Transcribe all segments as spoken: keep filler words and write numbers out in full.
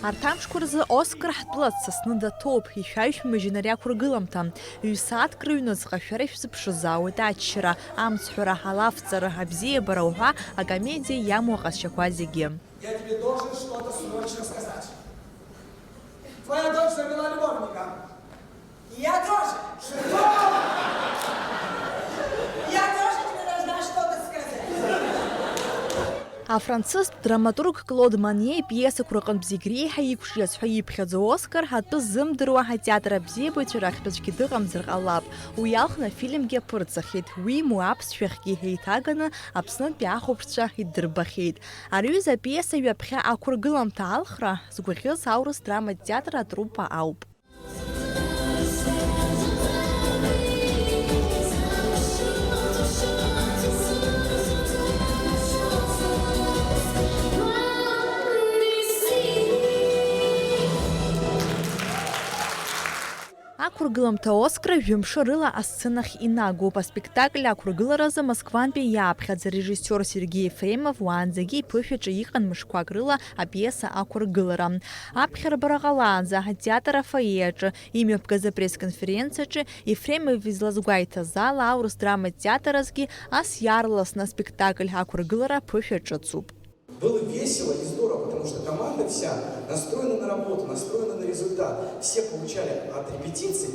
Арҭ амшқәа рзы Оскар ҳтәыла дсасны даҭоуп, ишәаҩ-шәмыжьын ари ақәыргыламҭа. Ҩ-сааҭк рыҩнуҵҟа шәара ишәзыԥшызаауеит аччара, амцҳәара, алафҵара, абзиабара уҳәа акомедиа иамоу аҟазшьақәа зегьы. Я тебе должен что-то срочно сказать. Твоя дочь завела любовника. Я тоже. Что? Я тоже тебе должна что-то сказать. Афранцызтә драматург Клод Мане ипиесақәа рҟынтә зегь реиҳа иқәҿиаз ҳәа иԥхьаӡо Оскар атәы ззымдыруа атеатр абзиабаҩцәа рахьтә аӡәгьы дыҟамзар ҟалап. Уи алхны афильмгьы аԥырҵахьеит, уимоу аԥсшәахьгьы еиҭаганы Аԥснынтәи ахәаԥшцәа иддырбахьеит. Ари аҩыза апиеса ҩаԥхьа ақәыргыламҭа алхра згәаӷьыз аурыс драматә театр атруппа ауп. Ақәыргыламҭа Оскар жәымш рыла асценахь инагоуп. Аспектакль ақәыргыларазы Москвантәи иааԥхьаӡа режиссиор Сергеи Ефремов уаанӡагьы иԥышәаҿы иҟан мышқәак рыла апиеса ақәыргылара. Аԥхьарбара ҟалаанӡа атеатр афоиеаҿы, имҩаԥгаз апресс-конференциаҿы Ефремов излазгәеиҭаз ала, аурыс драматә театр азгьы ас иаарласны аспектакль ақәыргылара ԥышәа ҿыцуп. Было весело и здорово, потому что команда вся настроена на работу, настроена на результат. Все получали от репетиций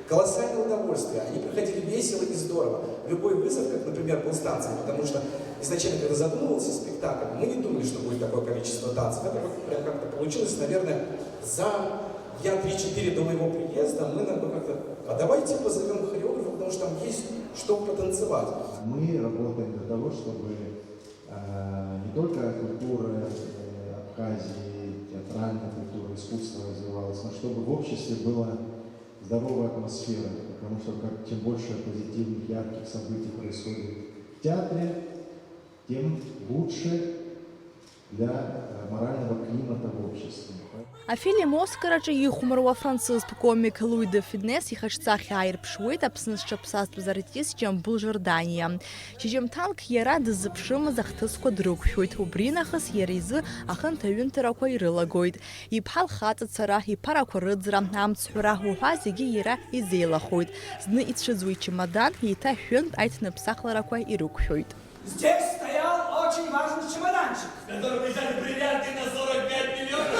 колоссальное удовольствие. Они проходили весело и здорово. Любой вызов, как, например, был с танцами, потому что изначально, когда задумывался спектакль, мы не думали, что будет такое количество танцев. Это вот прям как-то получилось, наверное, за дня три-четыре до моего приезда мы, наверное, как-то: «А давайте позовём хореографа, потому что там есть что потанцевать». Мы работаем для того, чтобы э, не только культура, э, Абхазии, театральная культура, искусство развивалось, но чтобы в обществе была здоровая атмосфера, потому что как, чем больше позитивных, ярких событий происходит в театре, тем лучше для, э, морального климата в обществе. Афильм Оскар аҿы ихәмаруа афранцызтә комик Луи де Фюнес ихаҿсахьа ааирԥшуеит Аԥсны зҽаԥсазтәыз артист Џьамбул Жорданиа. Шьыжьымҭанк иара дыззыԥшымыз ахҭысқәа дрықәшәоит, убри нахыс иара изы ахынҭаҩынҭарақәа ирылагоит. Иԥҳа лхаҵацара, иԥарақәа рыӡра, амцҳәара уҳәа зегьы иара изеилахоит. Зны ицәыӡуа ичамадан еиҭа ҩынтә аиҭныԥсахларақәа ирықәшәоит. Здесь стоял очень важный чемоданчик. С которого взяли бриллианты на сорок пять миллионов.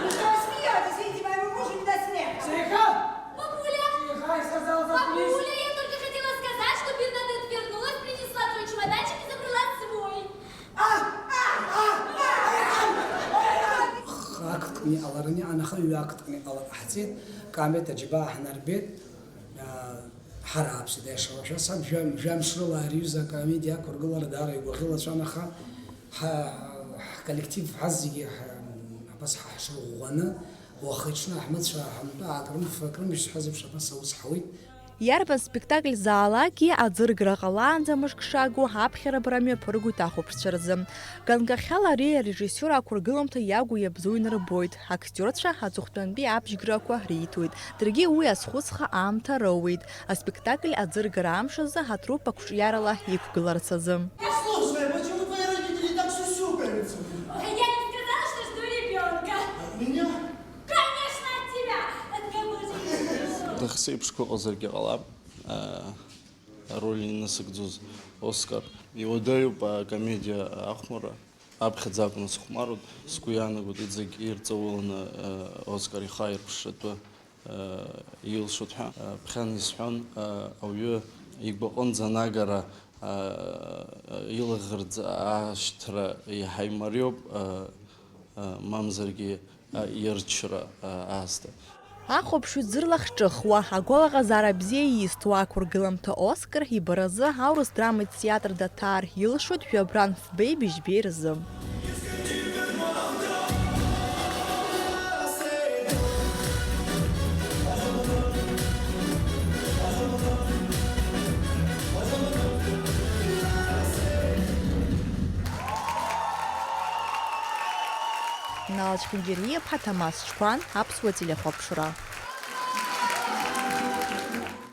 Ну что вы смеётесь? Видите, моего мужа не до смеха. Тихо! Бабуля! Тихо, я сказал, заткнись. Бабуля, я только хотела сказать, что Бернадетт вернулась, принесла твой чемоданчик и забрала свой. А, а, а, а, а, а, а. Актк ҟалараны, анаха ҩ-актк ҟалар ҟаҳҵеит, камеҭ аџьабаа ҳнарбеит. Ҳара аԥсуа деиша лашәа саб жәам-, жәамш рыла ари аҩыза акомедиа ақәыргылара даара игәаӷьылацәан, аха ҳа-, ҳколлектив ҳазегьы ҳа-, абас ҳа-, ҳшырӷәӷәаны, уахи-ҽни ҳмыцәа, ҳамтәа акрымфа, акрымжь сҳәаз еиԥш, абас аус ҳауеит. Иарбан спектакль заалакгьы аӡыргара ҟалаанӡа мышк шагу аԥхьарабара мҩаԥыргоит ахәаԥшцәа рзы. Ганкахьала ари арежиссиор ақәыргыламҭа иагу иабзоу инарбоит. Актиорцәа аҵыхәтәантәи абжьгарақәа риҭоит. Даргьы уи азхәыцха аамҭа роуеит, аспектакль аӡыргара амш азы атруппа қәҿиарала иқәгыларц азы. Послушай, почему твои родители так сюсюкаются? Ой, я не сказала, что жду ребёнка. От меня? Конечно, от тебя! От кого же ещё? Дыхсеиԥшқәа ыҟазаргьы ҟалап, аа, ароль инасыгӡоз Оскар. Иуадаҩуп акомедиа ахәмарра. Аԥхьаӡа акәны сыхәмаруан, сгәы иаанагоит, иҵегь ирҵауланы, э, Оскар ихы аирԥшратәы, э, илшоит ҳәа. Э, ԥхьан исҳәон, э, ауаҩы игәаҟынӡа анагара, э, илаӷырӡ ашьҭра иаҳа имариоуп, э, э, мамзаргьы, э, ирчра, э, аасҭа. Ахәаԥшҩы дзырлахҿыхуа, агәалаҟазаара бзиа изҭо ақәыргыламҭа Оскар ибаразы аурыс драматә театр даҭаар илшоит жәабран фбеи быжьбеи рзы. Нал Чхингириаԥҳа, Ҭамаз Чқәан, Аԥсуа телехәаԥшра.